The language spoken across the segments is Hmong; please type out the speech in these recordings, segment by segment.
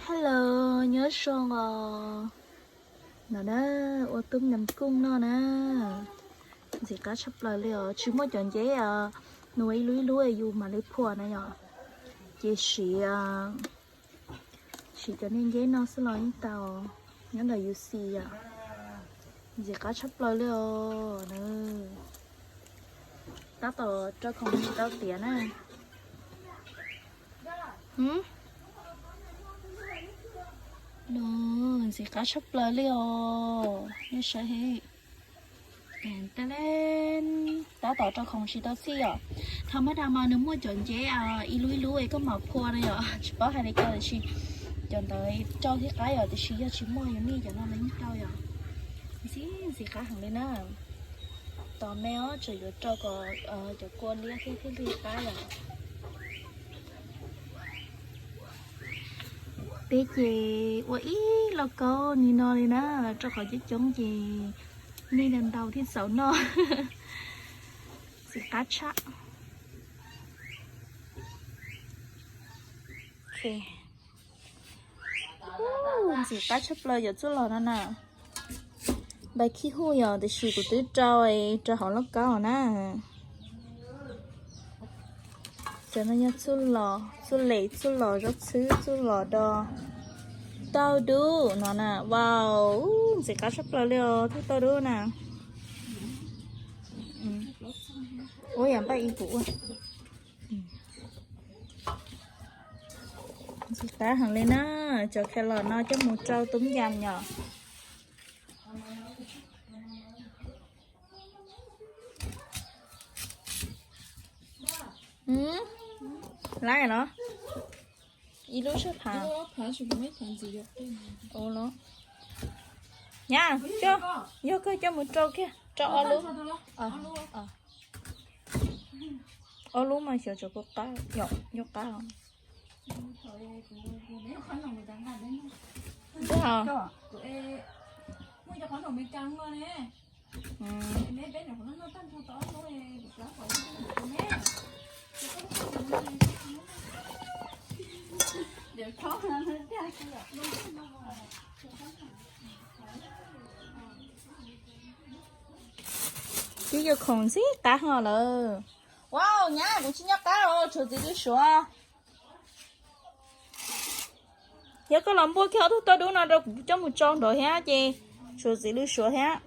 Hello, nyob zoo os. No na, ua tub nyam kooj no na. Ntxim qab tshaj plaws li os, tsis muaj cov nceb nws ua ib lub ib lub yus mam li phua na yom. Ces siv, siv cov niag nceb no xwb los yeej tau, nyob ntawm yus xis yom. Ntxim qab tshaj plaws li os na. Tab tom rau khoom tsis tau tiav na. No, ntxim qab tshaj plaws li os, nej saib he. Tab tom rau khoom tsis tau txhij yom. Thaum mab dam mas nws muaj cov nceb ib lub ib lub es koj mam phua na yom, tsis paub hais li cas tiam sis cov ntawd rau thiaj qab yom, tiam sis yog tsis muaj yus niaj cov no los yeej tau yom. Ntxim ntxim qab heev li na. Tos me os, tseem yuav rau kom cov kua liab thiab thiaj li qab yom. Peb ces ua ib lauj kaub li no li na, rau qhov coob coob ces nej ntau ntau thiaj xav noj. Ntxim qab tshaj. Ntxim qab tshaj plaws cov txuj lom no na. Npais khib huj yom, tiam sis kuv twb rau rau hauv lauj kaub na. Cov no yog txuj lom, txuj lem, txuj lom zaub txhwb, txuj lom do tauj dub no na. Wow, ntxim qab tshaj plaws li os, tauj dub na. Ua yam npaj ib kuv ua. Ntxim qab heev li na, cov khe los no coj mus rau tub yam yom. Lab los? Ib lub sab phav. Nyab, yog koj coj mus rau kiag, rau ob lub. Ob lub mas xyov tsam puas qab, yog qab os. Twb yuav khoom ntxim qab ho lawm. Wow, nyab, kuv tsis nyob qab os, tshuav txiv lws suav. Yog koj los npuaj kiag ob tug tauj dub no rau kuv coj mus tsau nrad thiab ces tshuav txiv lws suav thiab.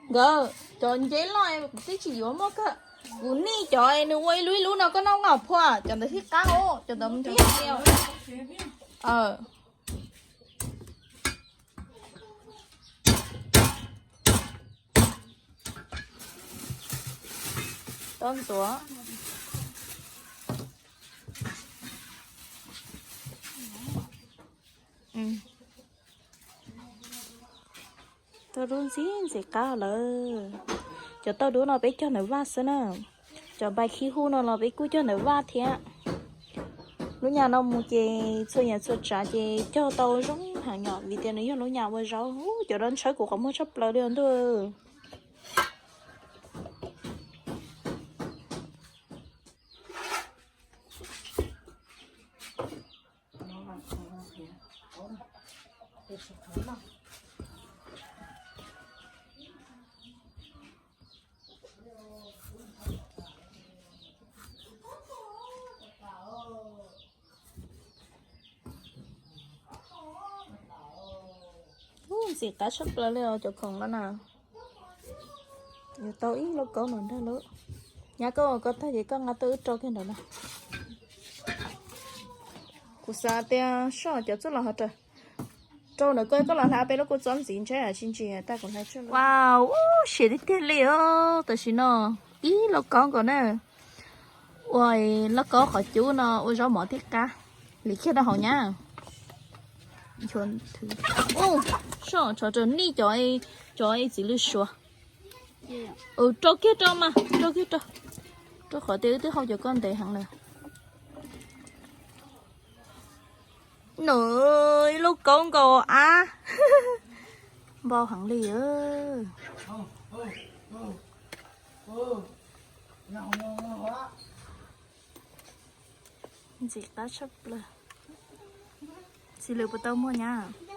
Nkawd, cov nceb loj kuv twb tsis yuav muab kawg. Kuv nij cov nws ua ib lub ib lub no koj noj noj phua, cov ntawd thiaj qab os, cov ntawd mus thiab. Tau ntxuav. Tauj dub ntxim ntxim qab lawm. Cov tauj dub no peb cog ntawm vaj xwb na. Cov npais khib huj no los peb kuj cog ntawm vaj thiab. Lub nyam no mus ces txhua yam txhua tsav ces cog tau zoo heev yom, vim tias nws yog lub nyam ua zaub. Cov no ntshawb kuv qhov muag tshaj plaws li os ntuj. Ub, ntxim qab tshaj plaws li os cov khoom no na. Yuav tau ib lauj kaub no ntag lauj. Nyab, koj ua koj tag ces koj nqa tuaj wb rau kiag ntawm no. Kuv xav tias soj cov txuj lom hov rawm. Rau ntawm koj, koj los hlais peb lub kua txob ntxiv ntshe tsis ntsis tag kuv hlais tso. Wow, ub, siav tiag tiag li os. Tam sim no ib lauj kaub nkaus na. Ua lauj kaub qhov cub no ua zaub mov thiaj qab. Lim kiag rau hauv nyab. Ub, soj tsov rau nij cov, cov txiv lws suav. Rau kiag rau mas, rau kiag rau. Rau qhov tias wb twb hau cov koj ntev heev lawm. Nws ib lub kaub nkaus av. Npau heev li. Ub, ub, ub, ub. Nyob hauv no, nyob hauv. Ntxim qab tshaj plaws. Xws li puas tau muaj nyab?